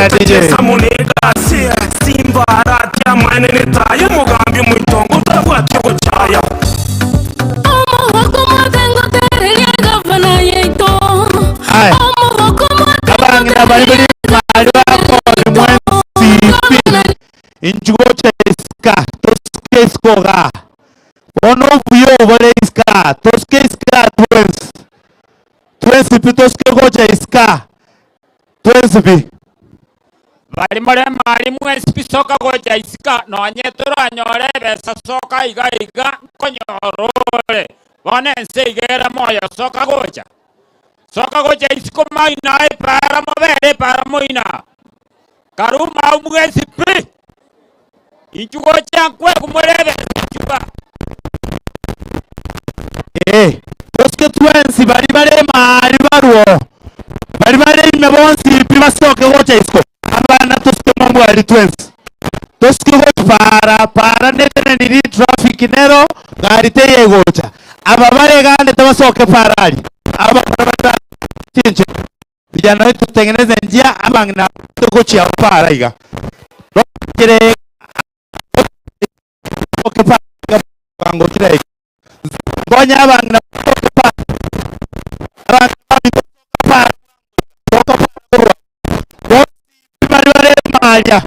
DJ. Aya. Abang'ina bari bari bari bakore mwensi pi. Inchu gocha isika, tosike isiko igaa. Bono obuya obore isika, tosike isika twensi. Twensi pi tosike gocha isika, twensi pi. Bari more mari mwensi pi soka gocha isika, nonye toranyore ebesa soka iga iga nkonyora ore. Bono ense iga ere moyo soka gocha. Soka gocha isiko maina epara mobere epara moina. Karuma au mwensi pi. Inchu gocha nkweku more ebesa inchuga. Ee, tosike twensi bari bare maari barwo, bari bare ime bonsi pi basoke gocha isiko, abana tosike mobwari twensi. Tosike gocha para, para neteneniri traffic nero, gari teiyo egocha. Aba bare gandete basoke para aria, aba bare chinche. Vijana wetu tutengeneze njia abang'ina gochia para iga. Kire oke para bwango kire iga. Gonya abang'ina oke para. Abang'ina para. Oke para. Bari bare maria.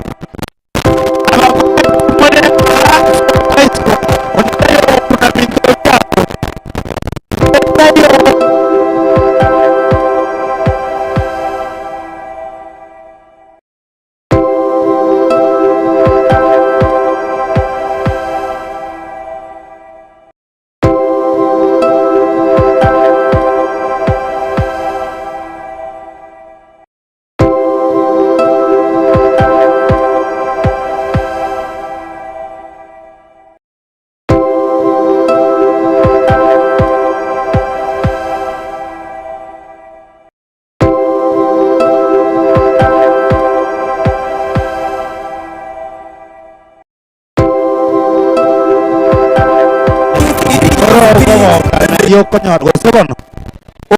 Okonyora gose bono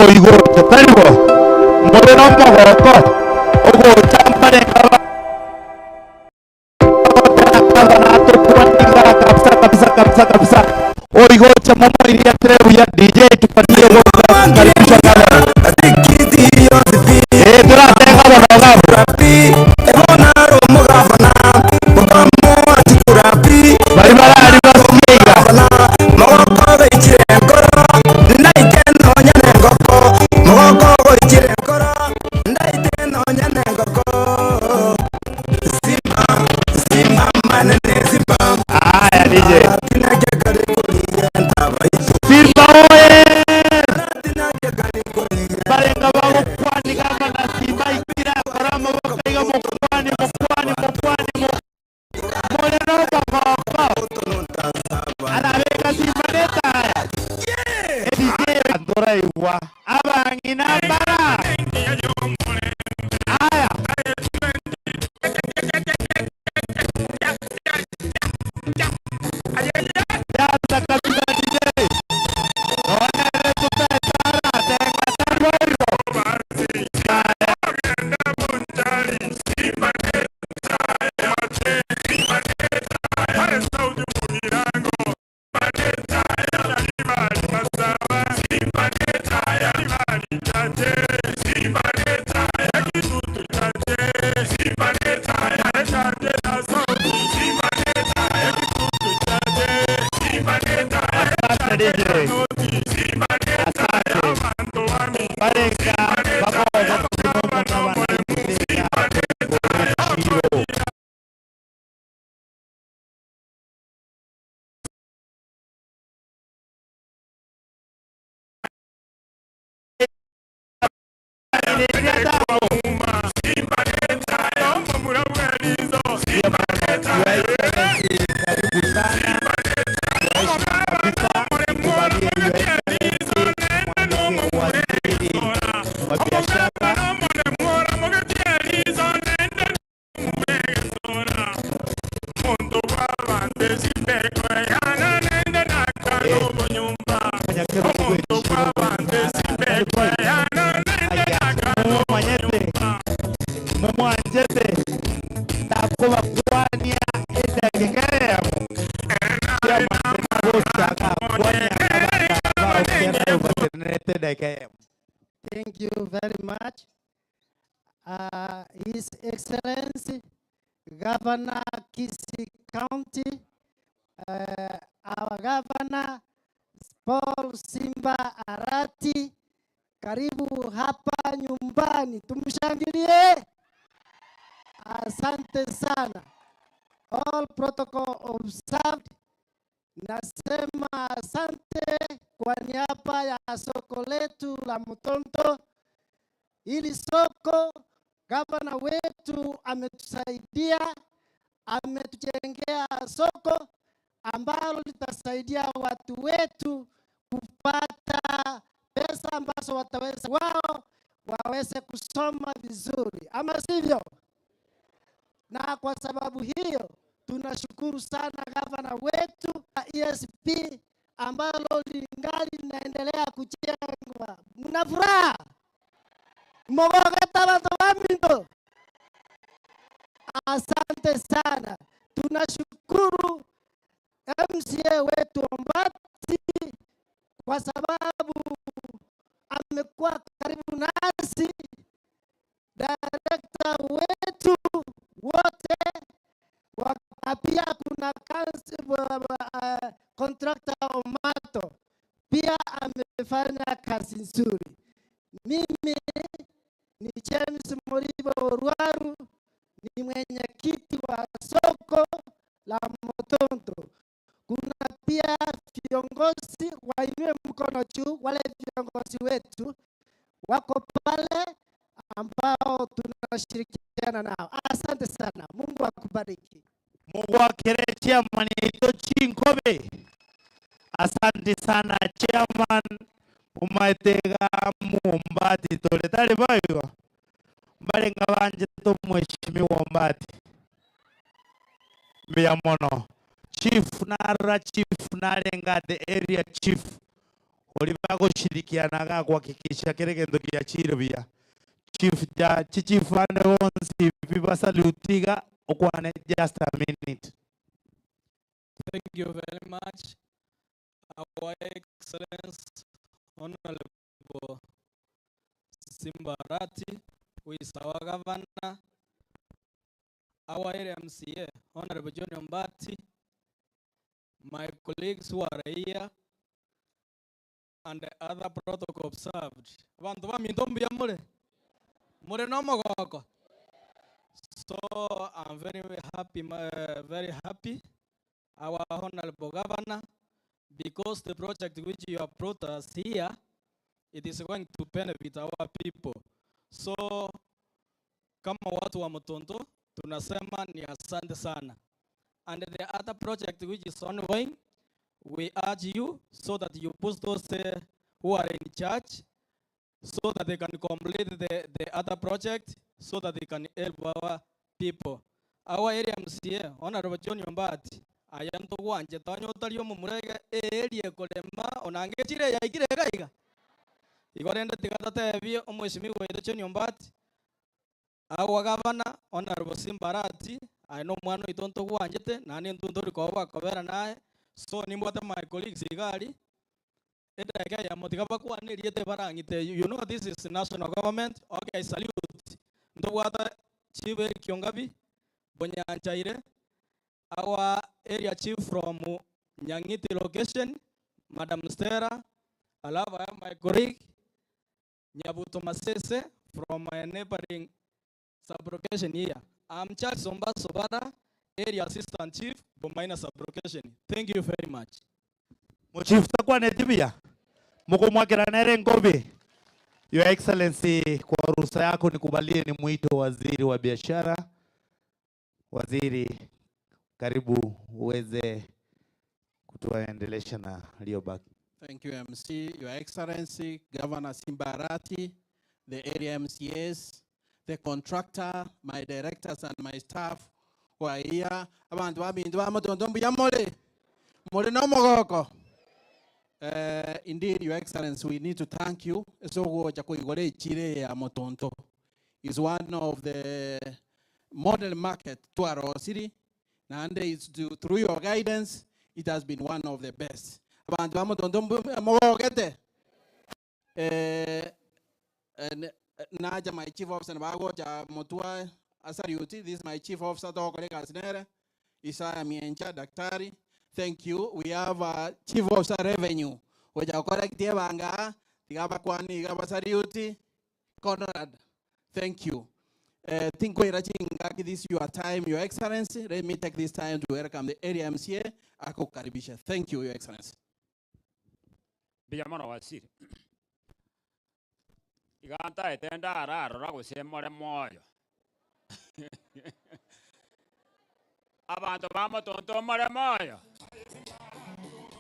oigoche tari bo more nomogoko ogocha mbarenge kabisa kabisa kabisa kabisa oigoche momoiriatire buya DJ tupatie kukaribisha gavana eh turatenga bono gabo bari barari basiga Aya DJ. Simba oye! Barenga bagokwani gavana Simba ikira koramo bokaiga mokwani mokwani mokwani mo more nomogoko arabeka Simba netaya DJ antoraigwa abang'ina mbara aya Jaza kabisa DJ. Naona tupesara tenga tarboiro. ase takobakwania edageka eyemo. Chairman gochaka kwania abana bao kera obatenerete edageka eyemo. Thank you very much. His Excellency Governor Kisii County, our Governor Paul Simba Arati, karibu hapa nyumbani, tumshangilie. Asante sana. All protocol observed. Nasema asante kwa niaba ya soko letu la Mutondo. Hili soko gavana wetu ametusaidia, ametujengea soko ambalo litasaidia watu wetu kupata pesa ambazo wataweza wao waweze kusoma vizuri, ama sivyo? Na kwa sababu hiyo tunashukuru sana gavana wetu ESP ambalo lingali linaendelea kujengwa. Mna furaha? Mogogeta bantu baminto. Asante sana. Tunashukuru MCA wetu Ombati kwa sababu amekuwa karibu nasi, director wetu wote na pia kuna contractor Omato pia amefanya kazi nzuri. Mimi ni James Moribo Orwaru, ni mwenyekiti wa soko la Mutondo. Kuna pia viongozi wainue mkono juu, wale viongozi wetu wako pale ambao tunashirikiana nao. Asante sana, Mungu akubariki. Mugwakire chairman ito chinkobe. Asante sana chairman umaetega muombati tore tari baigo mbarenga banchete omweshimiwa Ombati mbuya mono chief narora chief narenge ate area chief oria bagoshirikiana iga gohakikisha kera egento giachire buya chief ja chichief bande bonsi pi basaluti iga okwane just a minute. Thank you very much, Our Excellence Honorable Simba Arati, who is our governor, our area MCA, Honorable John Ombati, my colleagues who are here, and the other protocol observed. Abanto baminto mbuya more? More na omogoko? So I'm very happy, very happy, our Honorable Governor, because the project which you have brought us here, it is going to benefit our people. So kama watu wa Mutondo tunasema ni asante sana. And the other project which is ongoing, we urge you so that you push those who are in charge so that they can complete the other project so that they can help our people. Our area MCA, Honorable John Ombati, aya ntogwanchete onye otari omomurege eeri ekorema onange chire yaikire iga iga. Igo rende tiga totebie omweshimiwa oito John Ombati, our governor, Honorable Simba Arati, aye na omwana oito ntogwanchete, naende intwe ntori koba gwakobera naye, so nimbwate my colleagues iga aria, edageka eyemo tiga bakwane erieta ebarang'ite you know this is national government, okay I salute. Ntobwate Chief Eric Kiongabi, Bonyanchaire, our area chief from Nyang'iti location, Madam Stella, alafu I have my colleague Nyabuto Masese from my neighboring sub-location here. I'm Charles Ombaso Bara, area assistant chief, Bomaina sub-location. Thank you very much. Mochief takwaneti buya? Mokomwakera nere enkobi? Your Excellency, kwa ruhusa yako nikubalie ni mwito waziri wa biashara. Waziri, karibu uweze kutuendelesha na aliyobaki. Thank you, MC. Your Excellency, Governor Simba Arati, the area MCAs, the contractor, my directors and my staff who are here. Abantu baminto ba Mutondo mbuya more? More no mogoko? Indeed, Your Excellency, we need to thank you. Ase ogocha koigora echire ya Mutondo is one of the Model market twarosiri naende it's through your guidance it has been one of the best. Abanto ba Motonto mogogete? Eh, nacha my chief officer nabagocha motwa asariuti, this is my chief officer togokora egasi nere, Isaya Miencha, daktari, thank you. We have a chief officer revenue, gocha gokora ebanga aa, tiga abakwani iga basariuti, Conrad, thank you. Eh, tinkoira chingaki, this is your time, your excellency. Let me take this time to welcome the area MCA akukaribisha. Thank you, your excellency. Mbuya mono Waziri. Iga ntaete ndararora gose more moyo. Abanto ba motonto more moyo.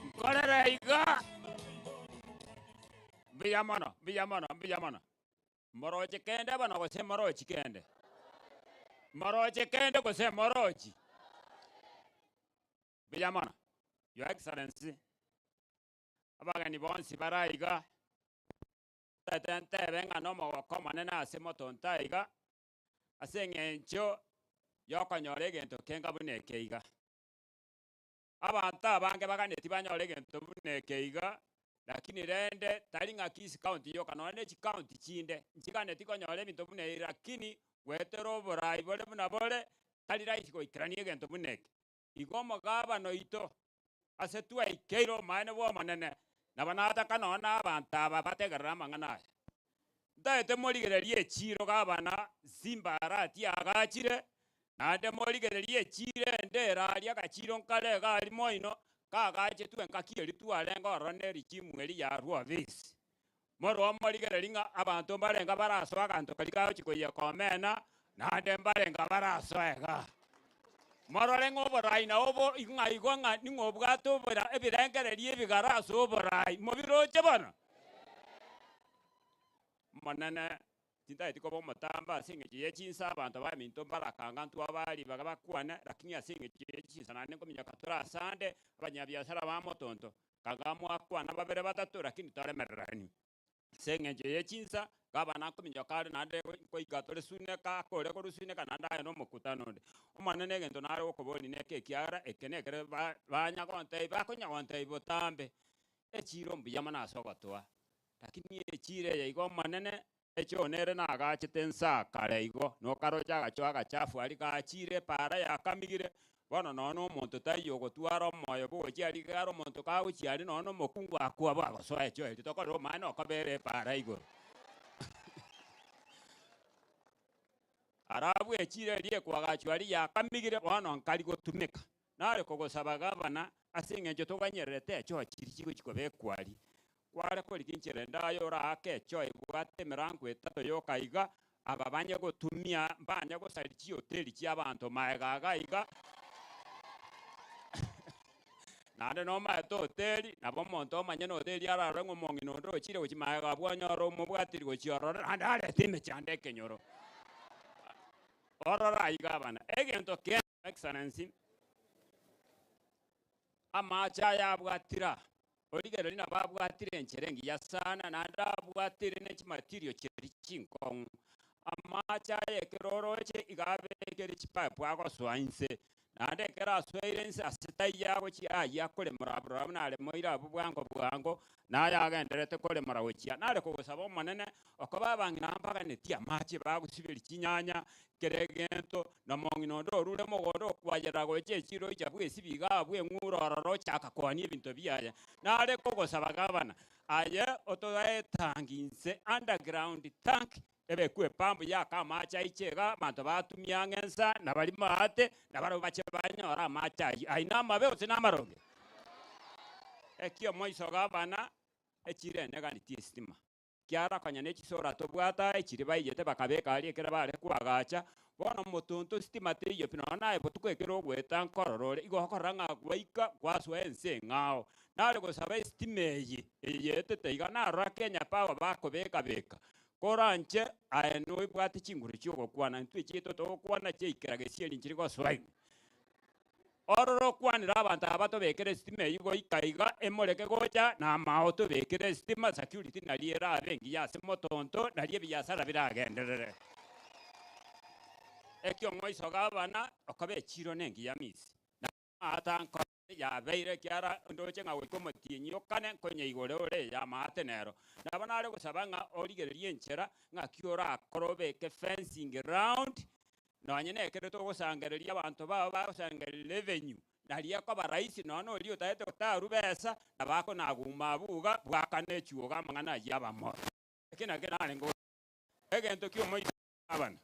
Nkorere iga. Mbuya mono, mbuya mono, mbuya mono. Moroche kende bono gose morochi kende? Moroche kende gose morochi? Mbuya mono, Your Excellency, abageni bonsi bare aiga, ntagete ntebe ng'a nomogoko omonene ase motonto aiga, ase eng'encho yokonyora egento kenga buna eke iga. Abanto abange baganetie banyore egento buna eke iga, lakini rende tari ng'a Kisii County yoka, nonya ne chicounty chinde nchiganetie konyora ebinto buna ebi, lakini goetera oborai bore buna bore, tari rahisi goikerania egento buna eke. Igo omogabane oito ase twaikeire omoene bw'Omonene, nabo nataka nonya na abanto aba bategerere amang'ana aya. Ntaete morigererie echiiro gabana Simba Arati aagachire, naende morigererie echiiro ende ere aria agachiiro nkare iga aria moino, kaagachetwe engaki eria twarenge ororo ne richimu eria yarua ofisi. Morue morigererie ng'a abanto mbarenge barasoe aganto karia kagochia koiyeka omena, naende mbarenge barasoe igaa. Morore ng'a oborai nabo bo ng'a igo ng'a ning'o obwate obora ebirengererio ebigare ase oborai, mobiroche bono? Omonene, tintageti koba omotambe ase engencho ye chinsa, abanto baminto mbarakanga ntwe abaa ribaga bakwane, lakini ase engencho ye chinsa naende nkominyoka tore asande, abanyabiasara ba motonto, Kaga mwakwana babere batato, lakini toremererani. Ase engencho ye chinsa, gavana nkominyoka are naende nkoika tore Suneka, akore korwa Suneka naende aye nomokutano onde. Omonene egento nare gokoboria neke ekiagera eke nekere ba banya gontebia bakonya gontebia botambe, echiiro mbuya mono ase ogotoa, lakini echiiro eye iga Omonene, Echoo nere nagachete inse kare igo, nokaroche agachoa agachafu aria gachire epaara yakamigire. Bono nonya omonto taiyo ogotwara omoyo bw'ogochia aria igare omonto kagochia aria nonya omokungu akwa bwagosoa echoo eria tokorera omanye nokobera epaara igoro. Arabu echiro eria ekwagachwa aria yakamigire bono nkari gotumeka. Nare kogosaba gavana ase eng'encho toganyererete echoo chiria chigochia kobekwa aria. Kware korigia enchera ende aye oraake echoo ebwate emerango etato yoka iga, aba banye gotumia mbanye gosaria chihoteli chi'abanto maega iga iga. Naende nomaete hoteli, nabo omonto omanye na hoteli ararore ng'a omong'ina onde ochire gochia maega abwo onyore omobwatiri gochia ororo naende arete emechando ekenyoro. Orore aiga abana, egento kende Excellency, amache aya abwatire aa, origereria nabo abwatire enchera engiya sana naende abwatire ne chimatirio chiria chinkong'u. Amache aya ekero oroche iga abekire chipipe agosoa inse, naende ekero asoire inse ase taiyo agochia ayio akoremora abwo buna aremoire abwo bwango bwango, naye agendererete koremora gochia. Nare kogosaba Omonene, okoba abang'ina mbaganetie amache bagosiberia chinyanya, Kera egento, na omong'ina onde orure mogondo okwayerera gocha echiiro oicha bw'esibi iga abwo eng'ura ororo ochaka koonia ebinto biaye. Nare kogosaba gavana, aye otoe etangi inse, underground tank, ebekwe epampu yake amache aiche iga, abanto batumie ang'e nsa, na baria maate, na barabwo bache banyore amache ayio. Ayio namabe gose namaronge? Ekio moiso gavana, echiiro ene eganetie esitima. Kiara konya ne chisora tobwate aye chiria baiyete bakabeka aria ekero bare koagacha, bono motonto sitima teiyo pi nonya naye botuko ekero ogoeta nkorora ore, igo okorora ng'a gwaika gwasoa ense eng'ao. Nare gosaba esitima eye, eye yaetete iga narora Kenya Power bakobeka beka, koranche aye noibwate chinguru chiogokwana, intwe chiaito togokwana chiaikera gesieri nchiri gosoa ime. Ororo okwanere abanto aba tobekere esitima eyio goika iga emoreke gocha na amao tobekere esitima security nario erabe engiya ase motonto nario ebiasara biragenderere. Ekiong'oiso gabana okoba echiro nengiya misi, na amaata yabeire ekiara ndoche ng'a goika omotienyi o kane nkonyeigore ore ey'amaate nero. Nabo nare gosaba ng'a origererie enchera ng'aki orakore obeke fencing round, nonye nekero togosangereria abanto bao bagosangereria revenue, nario ekoba rahisi nonye noria otagete gotarwa besa, nabo akonaguma abwo iga bwakana echuoga amang'ana ayio abamore. Eki nakio narenge gosaba. Egento ki'omoika Abana,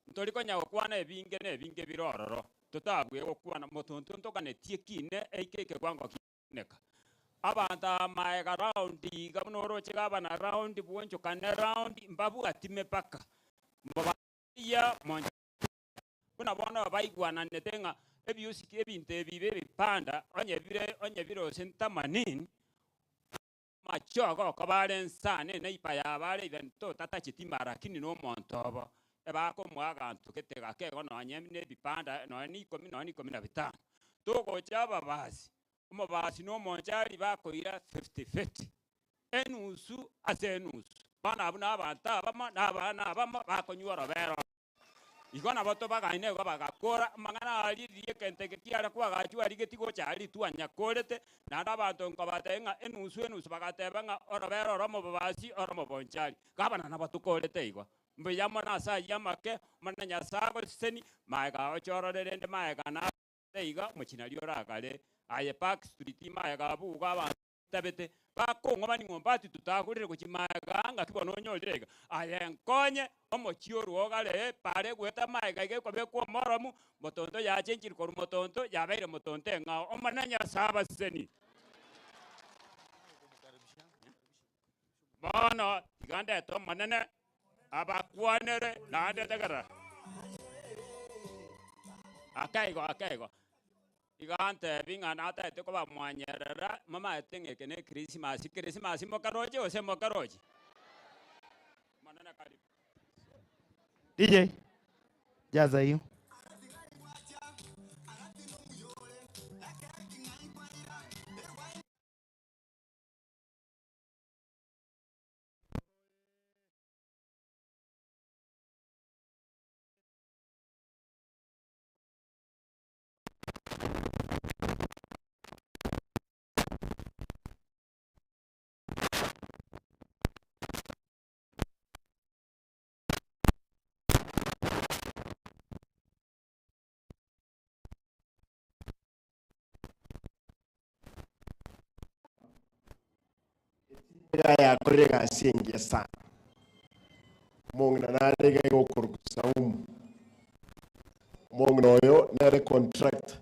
ntori konya gokwana ebinge na ebinge bire ororo, totabue gokwana motonto ntoganetie kine eike ekewango giakuneka. Abanto aba maega round iga buna oroche gabana round bwonchokane round mbabwati mepaka, mobaiya moncha buna bono baigwananete ng'a ebiusiki ebinto ebi bibe ebipanda onye bire onye bire ase ntamanini. Amachogo koba are ensana eneiba yabo are even though tatacheti mara lakini nomonto obo, ebakomoa aganto gete gake igo nonye nebipanda nonye na ikomi nonye na ikomi na bitano. Togocha ababasi, omobasi na omonchari bakoira fifty fifty, enusu ase enusu. Bono abwo na abanto abamo na abana abamo bakonywa orobere oromo. Igo nabo tobagaine igo bagakora amang'ana aria riria egento eke kiare koagachwa arigetie gocha aria twanyakorete, naende abanto nkobatebia ng'a enusu enusu bagateba ng'a orobere oromo bobasi oromo bonchari. Gabana nabo tokorete igo. Mbuya mono ase ayio amake, Omonene Nyasae agosesenie, magega agochorore rende magega nare iga omochie nario oragare aye Park Street magega abwo igo abanto. Tabete, bakong'oba ning'o mbati totagorire gochia magega ng'aki bono onyorire iga? Aye nkonye, omochie orwo ogare pare goeta magega iga ekobekwa omoromu, motonto yachenchire korwa motonto yabeire motonto eng'ao. Omonene Nyasae abasesenie. Bono tiga ndete Omonene abakwanere naende tegerera. Akeigo akeigo. Iga antebi ng'a natagete kobamwanyerera, momaete ng'a eke ne Krisimasi. Krisimasi mokaroche gose mokarochi? Omonene karibu. DJ, jaza hiyo. Iga yakorire egasi engiya sana. Omong'ina nare iga iga okorokwa Saumu. Omong'ina oyo nere contractor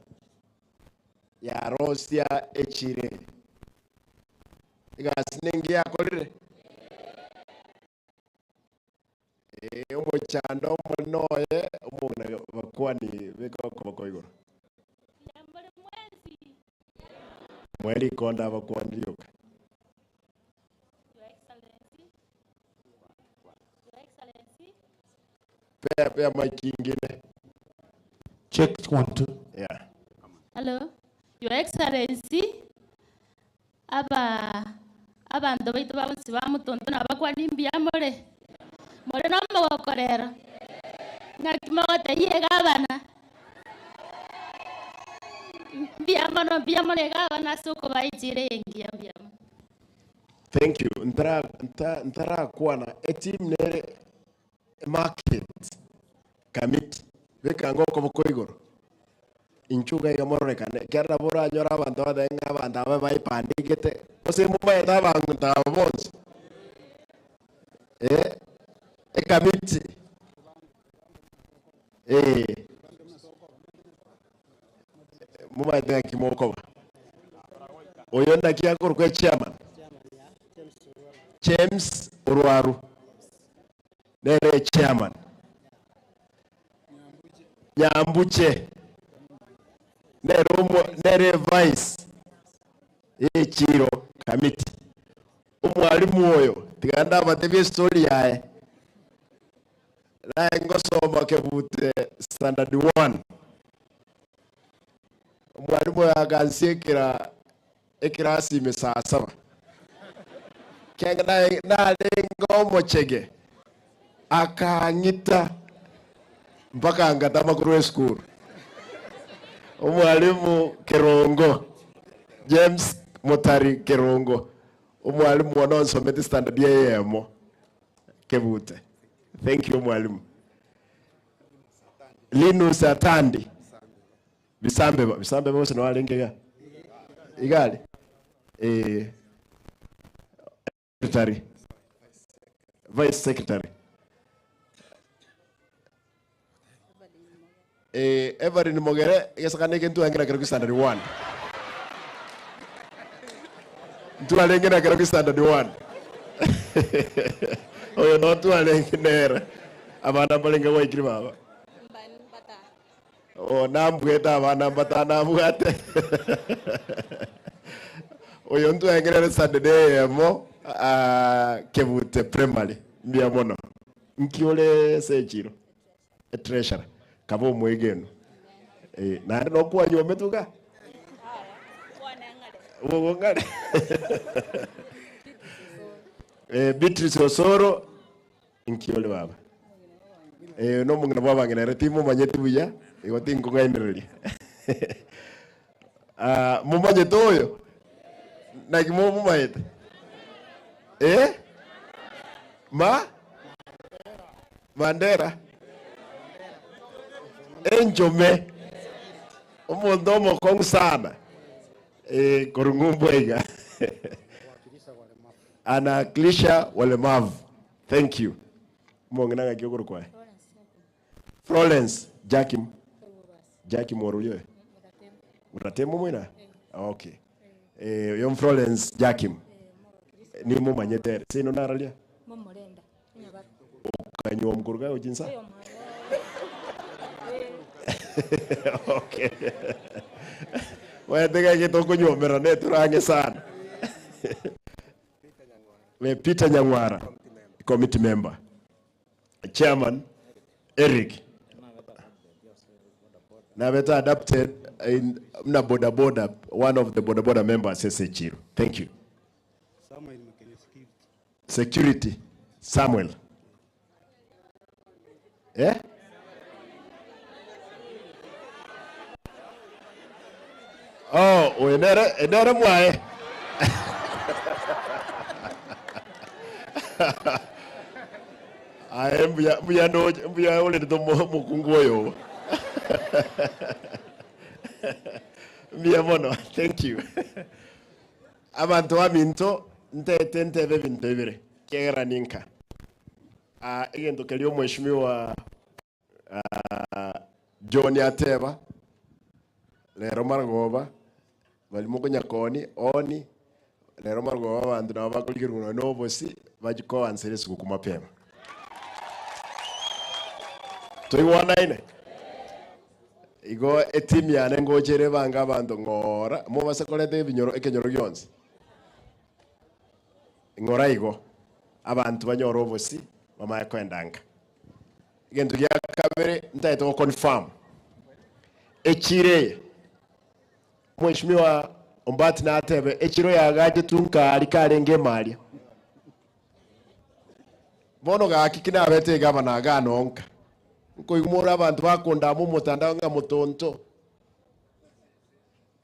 yarosia echiro eye. Egasi nengiya yakorire? Ee, omochando omonene oye omong'ina bakwani beka okoboko igoro. Moe rikonda abakwani rioka. Pea pea mic ingine. Check one two. Yeah. Hello, Your Excellency, aba abanto baito ba bonsi ba Mutuntu nabakwani mbuya more? More nomogoko rero? Ng'aki mogotebia egabana? Mbuya mono mbuya mono egabana ase okobaa enchera eye engiya mbuya mono. Thank you. Ntara nta ntarakwana eteam nere market committee beka ango okoboko igoro inchuo iga iga mororekane ekiagera nabo oranyore abanto batebe ng'a abanto aba baepandegete gose momaete abanto aba bonsi eh, ekamiti eh, momaete ng'aki mokoba oyo naki akorokwa echairman James Orwaru nere chairman Nyambuche nere omo nere vice echiro committee omwalimu oyo tiga ndabatebie estory yaye naye ngosoma kebute standard one omwalimu oyo agansiekera Ekerasi ime saa saba. Kiagera narenge omochege, akang'ita. Mpaka ngatama korwa esukuru. Omwalimu Kerongo, James Motari Kerongo, omwalimu one onsometi standard eyemo Kebute. Thank you omwalimu. Linus Atandi, Bisambeba, Bisambeba gose noo arenge iga? Iga are? Eh. Secretary. Vice Secretary. Eh, Everin Mogere, egesakana eke ntwarenge na kerokio standard one. Ntwarenge na kerokio standard one. Oyo no twarenge nere. Abana mbarenge gwaikire baba. Oh, nambwete abana mbatanabwate. Oyo ntwengerere Saturday eyemo ah, Kebute Primary. Mbuya mono. Nki ore ase echiro? Etreasurer. Kaba omwegenwa. Eh, naende nokwanywometwe iga? Bogong'are. Eh, Beatrice Osoro Inki ore baba? Eh, nomong'ina bw'abang'ina ere timomanyeti buya, igo tinkong'ainereria. Ah, momanyete oyo? Naki momomaete? Eh? Ma? Mandera? Enchome. Omonto omokong'u sana. Eh, korwa ng'umbu aiga. Anawakilisha walemavu. Thank you. Omong'ina ng'aki okorokwa aye? Florence Jackie Jackie Mworuria oyo? Muratemo moina? Okay. Eh, oyo Florence Jackie. Nimomanyete ere. Seino nararia? Okanywa omokoro kagochia insa? Okay. Omanyete gaki tokonywomerana netorang'e sana. Eh, Peter Nyang'wara, committee member. Chairman Eric. Nabete adapted in na boda boda, one of the boda boda members ase echiro. Thank you. Security Samuel. Eh? Oh, oyo nere nere mwaye. Aye mbuya mbuya ndoche mbuya orerete omokungu oyo. Mbuya mono. Thank you. Abanto baminto ntete ntebe ebinto ebire kiagera ninka. Aa egento keria omweshimiwa John ateba, rero marogoba baria mokonyakoni oni, rero marogoba abanto nabo bakorigerwa nonya na obosie bachie koansera esuguku mapema. Toigwanaine? Igo etimu yane ngocha ere ebange abanto ng'ora, mobase koreta ebinyoro ekenyoro gionsi. Ng'ora igo, abanto banyore obosie, bamanye koenda nka. Egento gia kabere ntagete go confirm, echiro eye, Mweshimiwa Ombati natebe echiro yagachetwe nka aria karenge emaria. Bono gaki ki nabete egavana igaa nonka, nkoigwa more abanto bakondama omotandao ng'a motonto,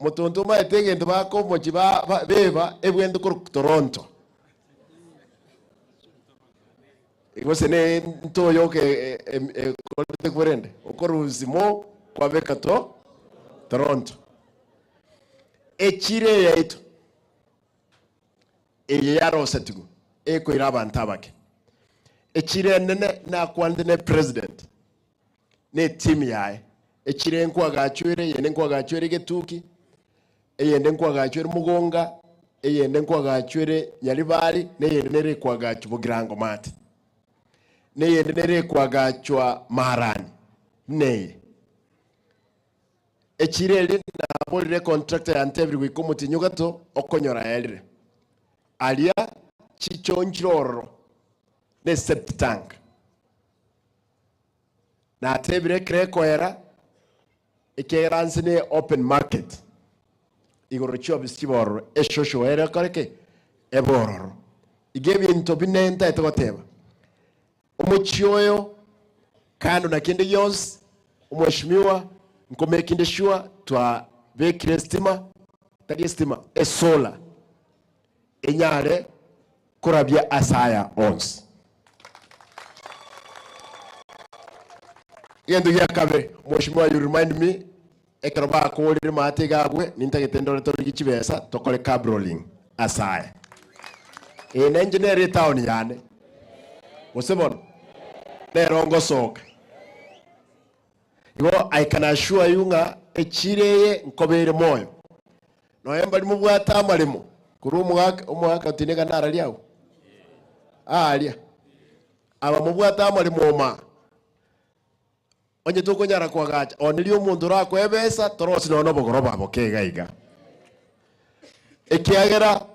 motonto omanyete egento bakomochia ba ba beba ebwenerete korwa Toronto. Gose ne ntoyoka ekorete korende, okorusia mo kwabeka to Toronto. Echiro eye yaito. Eye yarosetigwe ekoira abanto abake. Echiro enene nakwanete ne president ne etimu yaye, echiro eye nkwagachwere, eyende nkwagachwere egetuki, eyende nkwagachwere mogonga, eyende nkwagachwere nyaribari, na eyende nere ekwagachwa bogirango maate, na eyende nere ekwagachwa marani, buna eye. Echiro eria naborire econtractor yantebire goika omotienyi ogato okonyora yaerire. Aria chichoo nchire ororo ne septic tank. Natebire ekero ekoera ekiagera nse ne open market igoro chiofisi chibe ororo eshosho ere ekore ki? Ebe ororo. Iga ebinto bine ntagete goteba, omochie oyo kando na kende gionsi. Omweshimiwa nkomakinge sure twabekire estima, tari estima, esolar enyare korabia ase aya onsi. Egento gia kabere, Mweshimiwa you remind me, ekero bakorire maate iga abwe, nintagete ndore torigie chibesa tokore cabroling ase aya. Eye nenche nere etown yane, gose bono? Nero ngosoka. Igo I can assure you ng'a echiro eye nkoba ere moyo. Nonya mbari mobwate amaremo korwa omogaka omogaka otineka nararia agwo? Aaria. Aba mobwate amaremo omaa. Onye tokonyara koagacha, oneria omonto orakoe ebesa, torosie nonya nobogoroba boke iga iga. Ekiagera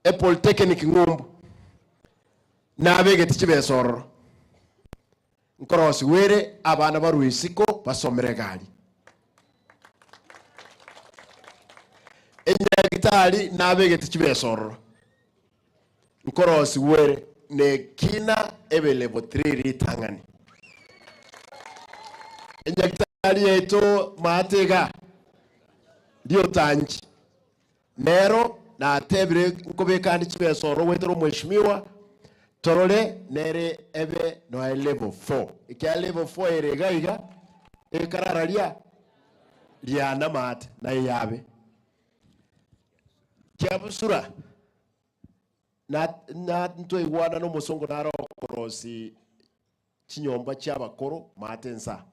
epolytechnic ng'umbu nabegete chibesa ororo, nkorosigwa ere abana barwe isiko basomere egari. Enyagitari nabegete chibesa ororo, nkorosigwa ere nekina ebe level 3 ritang'ani. Enyagitari yaito maate igaa, riotanchi. Nero natebire nkobeka ande chibesa ororo goetera omweshimiwa, torore nere ebe noe level 4. Ekiagera level 4 ere iga iga, ekarara ria riana maate naye yabe. Kiabusura na na ntwaigwana na omosongo naro okorosi chinyomba chia abakoro maate nsa.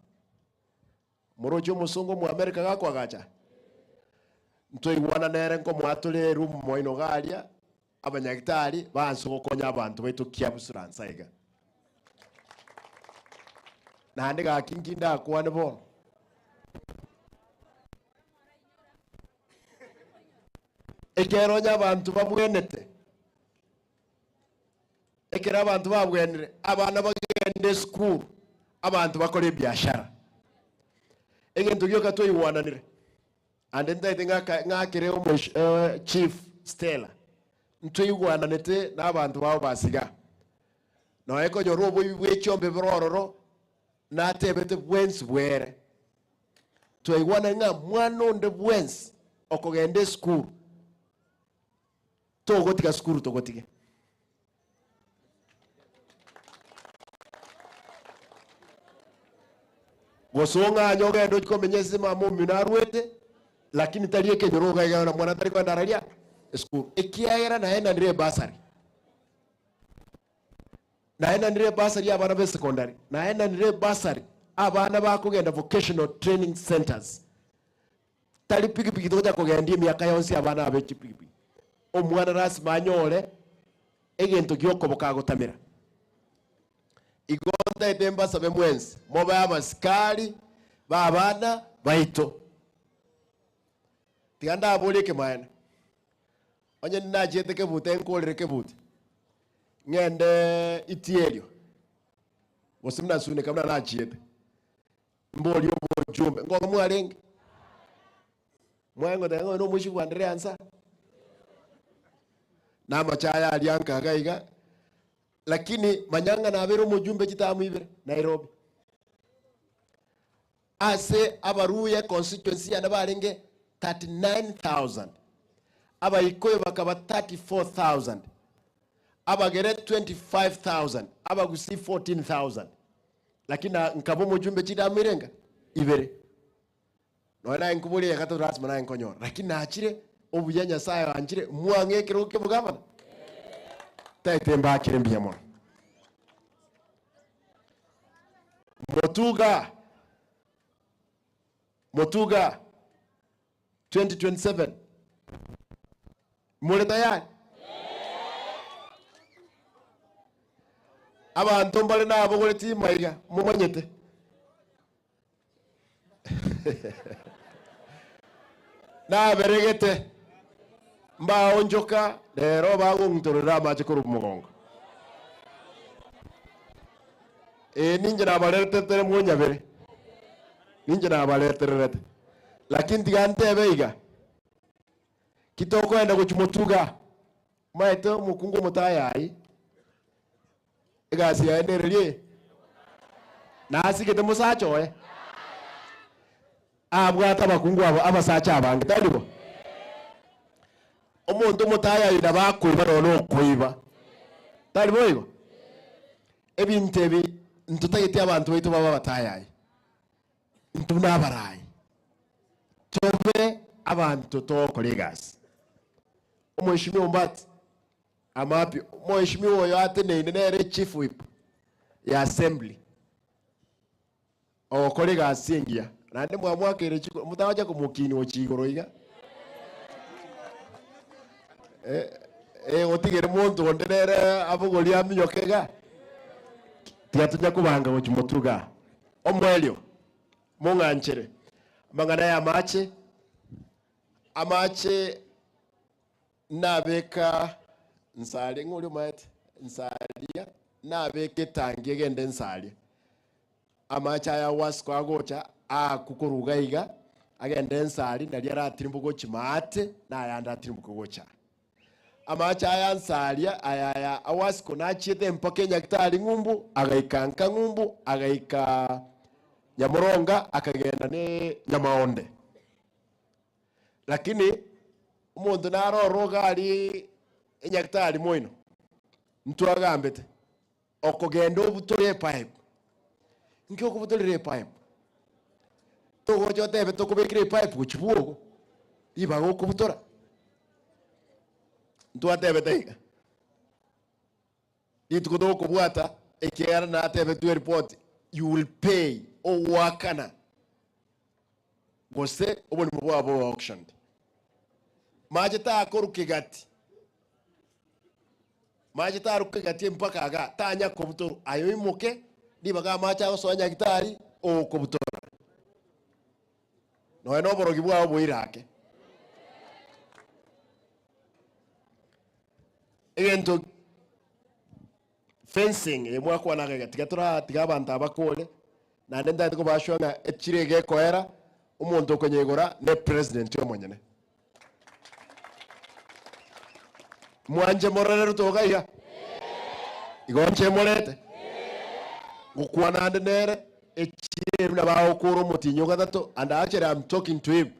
Moroche omosongo Omoamerika gakoagacha? Ntoigwana nere nkomoa tore eroom moino iga aria, abanyagitari baanse gokonya abanto baito kiabusura nsa iga. Naende gaki nki ndakwane bono? Ekero onye abanto babwenete, Ekero abanto babwenire, abana bagende esukuru, abanto bakore ebiashara. Egento gioka twaigwananire, ande ntaete ng'aka ng'akere omosh chief Stella, ntwaigwananete na abanto bao ba Sigaa. Nonya konyora oboibi bwe chiombe bore ororo, natebete bwensi bwere. Twaigwanani ng'a mwana onde bwensi okogenda esukuru, Togotiga sukuru togotige. Gose ong'anye ogende ochie komenya ase mama omino arwete, lakini tari ekenyoro okaiga na mwana tari kogenda araria esukuru. Ekiagera naenanire ebasari, naenanire ebasari ya abana ba esekondari, naenanire ebasari abana bakogenda vocational training centers. Tari pikipiki togocha kogendia emiaka yonsi abana abe chipikipiki. Omwana lasima anyore egento giokoboka agotamera. Igo ntaete mbasabe mwensi mobe abasikari ba abana baito. Tiga ndaborie ekemaene, onye nachiete kebute nkorere kebute, ng'ende Itierio, gose buna Sunika buna nachiete. Mborie obochumbe, ngoka mwarenge? Mwangotebia ng'a oyo nomoisia bw'Andrea nsa? Na amache aya aria nka iga iga, lakini manya ng'a nabeire omojumbe chitamu ibere Nairobi. Ase abaruya econstituency yane barenge 39,000, Abaikuyu bakaba 34,000, Abagere 25,000, Abagusii 14,000. Lakini na nkaba omojumbe chidamu irenga? Ibere. Nonya naye nkoboria ya gatato lasima naye nkonyora. Lakini nachire, obuya Nyasaye oanchire, mwang'e ekerogo kia obogavana. Taete mbakere mbuya mono. Motuga, Motuga 2027 more tayari? Abanto mbare nabogoretie imaiga momanyete. Naberegete mbaonchoka rero bagong'utorera amache korwa mogongo. Ee, ninche nabaretetere monyabere, ninche nabaretererete. Lakini tiga ntebe iga, ki tokoenda gochia motuga, omanyete omokungu omotayayi, egasi yaye nereria eye? Nasigete mosacha oye? Abwate abakungu aba abasacha abange, tari bo? Omonto omotayayi nabo akoiba nonya na okoiba, tari boigo? Ebinto ebi ntotageti abanto baito babe abatayayi, intwe buna abarai, tobe abanto togokora egasi. Omweshimiwa Ombati, Amapio, omweshimiwa oyo ateneine nere chief whip ya assembly. Ogokora egasi engiya, naende mwamwakeire chikura, motagocha komokinia gochia igoro iga. Eh, eh, otigere monto onde nere abogorie aminyoke iga, tiga tonya kobanga gochia motwe igaa. Omoerio, mong'anchere, amang'ana ya amache, amache nabeka nsaria, ng'o oria omaete? Nsaria, nabeka etangi egende nsaria. Amache aya agwasiko agocha aakwe korwa iga iga, agende ense aria, nario aratirimboke gochia maate, na ayande atirimboke gocha aa. Amache aya nse aria, aya aya awasiko nachiete mpaka enyagitari ng'umbu, agaika nka ng'umbu, agaika Nyamoronga, akagenda ne Nyamaonde. Lakini omonto nare ororo iga aria enyagitari moino, ntwagambete. Okogenda obutore epipe. Inki okobutorera epipe? Togocha otebe tokobekera epipe gochia bwogo, ribaga okobutora. Ntwatebete iga, rituko tokobwata ekiagera natebetwe eripoti, you will pay ogoakana gose oborimo bwabo bobe auctioned. Mache takorwa kegati. Mache taruke gati mpaka igaa, tanya kobutorwa. Aye oimoke, ribaga amache agosoa nyagitari, okobutora. Nonya na oborogi bwao boire ake. Egento fencing eye mwakwana iga iga, tiga tora tiga abanto aba bakore, naende ntagete kobashua ng'a echire iga ekoera, omonto okonyeigora ne president omonyene. Mwanche morore Ruto iga iga? Igo nche morete? Ngokwana ande nere, echire buna bagokora omotienyi o gatato, and actually I'm talking to him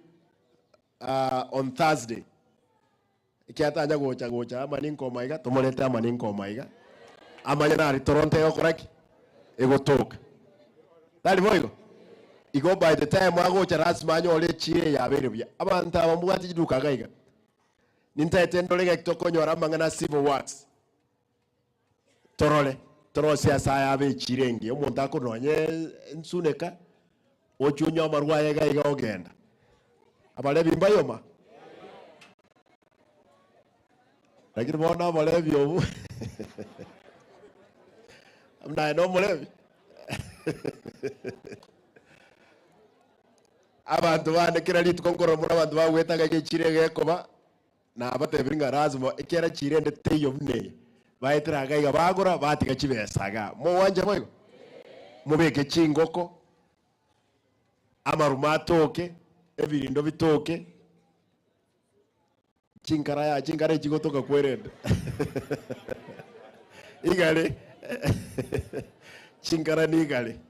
on Thursday. Ekiagera tanya gocha gocha ama ninkoma iga, tomorete ama ninkoma iga, amanye nari Toronto egokora ki? Egotoka. Tari boigo? Igo by the time agocha lasima anyore echiro eye yabeire buya. Abanto aba mbwate chiduka iga iga, nintaete ndore gaki tokonyora amang'ana a civil works, torore, torosie ase aya abe echiro engiya, omonto akorwa nonye nsuneka, ochia onywe amarwa aye iga iga ogenda. Abarebi mbayoma? Lakini bono oborebi obwo buna aye nomorebi abanto bande kera rituko nkorora mono abanto bagwete iga echiro iga ekoba, nabatebirie ng'a lazima ekiagera chiro ende teiyo buna eye, baetera iga iga bagora batiga chibesa igaa. Mogwancha boigo? Mobeke chingoko, amarumo atoke, ebirindo bitoke. Chinkara ya chinkara echigotoka kwerende igare chinkara ni igare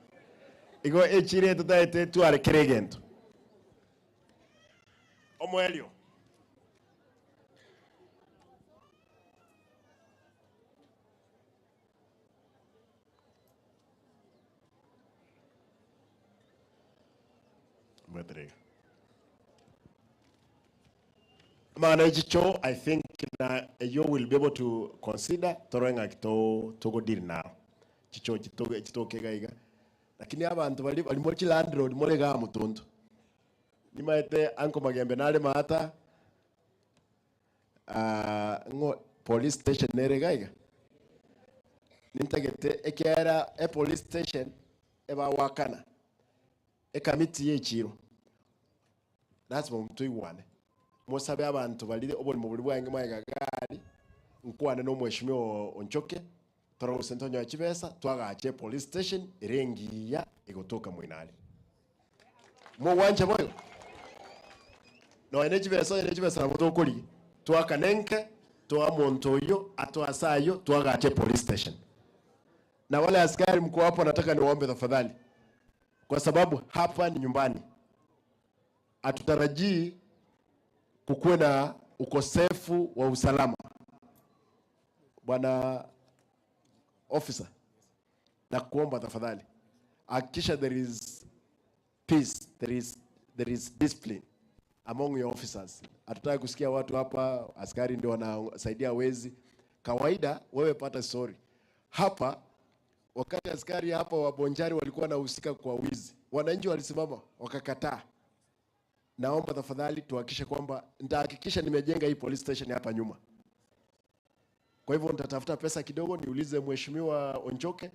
igo echire totaete tware kera egento omoerio. Mbwetere iga. Amang'ana echicho I think na you will be able to consider torore ng'aki to togo deal naro. Chicho chitoge chitoke iga iga. Lakini abanto baria baria more chilandlord more igaa motonto. Nimaete uncle Magembe nare maata, ng'o police station nere iga iga? Nintagete ekiagera epolice station ebagwakana, ekamiti ya echiro. Lasima toigwane, mosabe abanto baria oborimo boria bwarenge magega gari, nkwane na omweshimiwa oo Onchoke, torore gose ntonyore chibesa, twagache epolice station ere engiya egotoka moino aria. Mogwancha boigo? Nonya ne chibesa onye ne chibesa nabo tokorigia, twakane nke, toa omonto oyio, atoe ase ayio, twagache epolice station. Na wale askari mko hapo nataka niwaombe tafadhali. Kwa sababu hapa ni nyumbani. Hatutarajii kukuwe na ukosefu wa usalama. Bwana officer, nakuomba tafadhali hakikisha there is peace, there is discipline among your officers. Hatutaki kusikia watu hapa askari ndio wanasaidia wezi. Kawaida wewe pata story hapa. Wakati askari hapa wa Bonchari walikuwa wanahusika kwa wizi, wananchi walisimama wakakataa. Naomba tafadhali tuhakikishe kwamba, nitahakikisha nimejenga hii police station hapa nyuma. Kwa hivyo nitatafuta pesa kidogo, niulize Mheshimiwa Onchoke,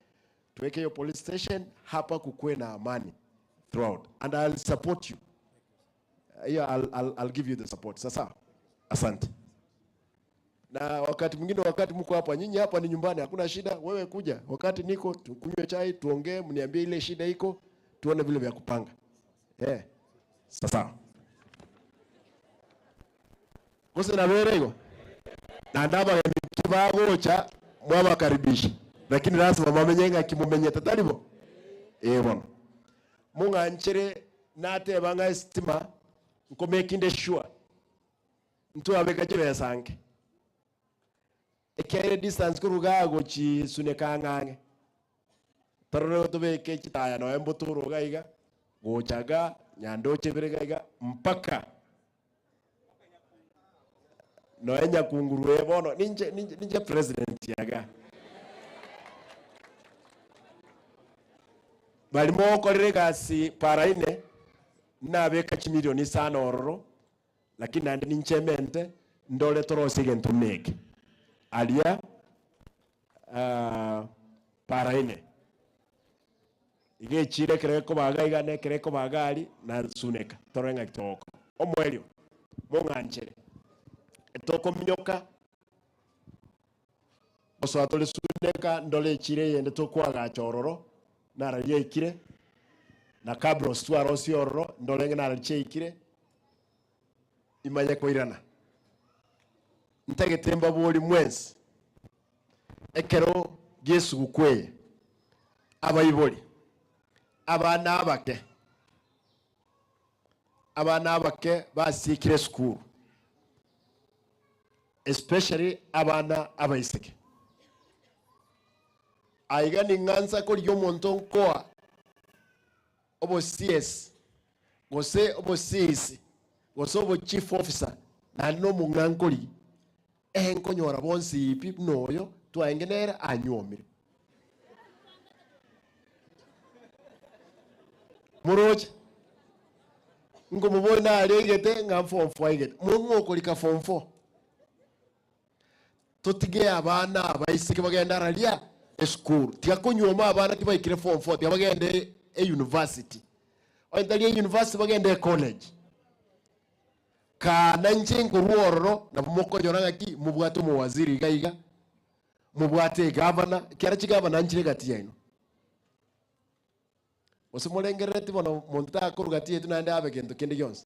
tuweke hiyo police station hapa, kukuwe na amani throughout, and I'll support you. Yeah, I'll give you the support. Sasa asante. Na wakati mwingine, wakati mko hapa, nyinyi hapa ni nyumbani, hakuna shida. Wewe kuja wakati niko, tukunywe chai, tuongee, mniambie ile shida iko, tuone vile vya kupanga. Yeah. Sasa kose na berego na ndaba kibagocha mwabakaribisha, lakini lazima mwamenye ng'a kimumenyete taribo bono mung'anchere nateba ng'a estima nkomekinde sure ntwabeka chibesange ekiaire distance koruga gochisuneka ng'ang'e torore tobeke chitaya noe mbotoro iga iga gochaga nyandoche bire iga mpaka noe nyakunguru bono ninche president yaga barimo okorire egasi paraine nabeka chimilioni isano ororo, lakini nande ninchemente ndore torose egento meke aria paraine iga echire ekero ekobaga iga na ekero ekobaga aria nasuneka torore ng'aki togokora omoerio mong'anchere etokominyoka gosoa tore suneka ndore echire eyende tokwagacha ororo nararia yaikire na cabros twarosie ororo ndore ng'a nararia chiaikire imanye koirana ntagete mbabori mwensi ekero gia eye abaibori abana abake abana abake basikire esukuru especially abana abaiseke aiga ning'ansa koria omonto nkoa obo CS gose obo CEC gose obo chief officer naende na omong'ankori ehe nkonyora bonsi pi buna oyo twaenge nere anywomire moroche nkomobori naregete ng'a form four aigete mong'okorika form four totige abana abaiseke bagende araria esukuru tiga konywoma abana tibaikire form four tiga bagende e university onye tari e university bagende e college kana inche nkorwa ororo nabo mokonyora ng'aki mobwate omowaziri iga iga mobwate egavana ekero chigavana nchire gati yaino gose morengerereti bono monto takorwa gati yaito naende abe gento kende gionsi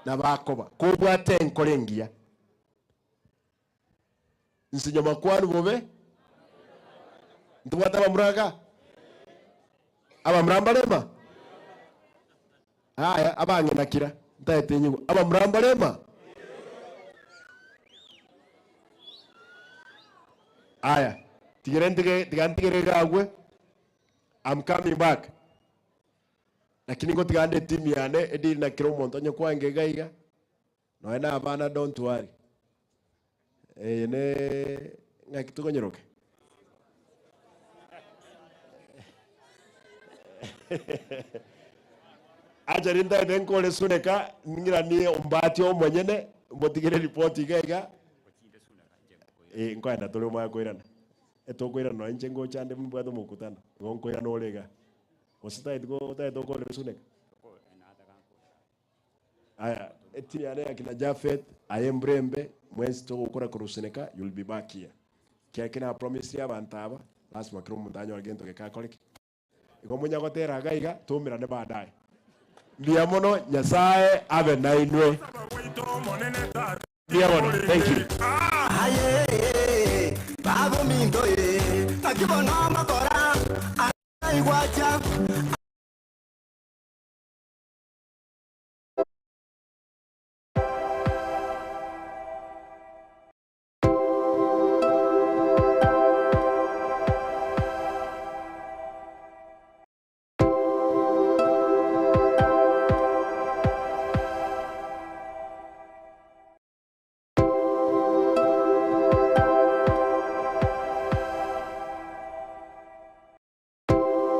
nabakoba kobwate enkoro engiya nsinyo makwanu bobe ntobwate abamura abamura mbarema aya abang'ina kira ntaete nyigwa abamura mbarema aya tigere ntige tiga ntigere gagwe I'm coming back lakini ngotigande timu yane ediri na kira omonto onye kwange iga iga noe na abana don't worry eye ne ng'aki tokonyeroke acha rintaete nkore suneka ng'iranie ombati omonyene mbotigere ripoti iga iga nkoenda tore omaya koirana etokoirana noe inche ngocha nde mbwate omokutano igo nkoirana ore iga gose taeti taeti okorera suneka aya etimu yane yakina Jafet aye mbrembe mwensi togokora korusuneka you'll be back here kia kina promise ya abantu aba lazima kira omonto anyore gento gekakoreki igo munya gotera iga iga tumirane baadaye mbuya mono Nyasaye abe nainwe mbuya mono thank you. Aye, bago minto ye, akibona makora, aigwacha.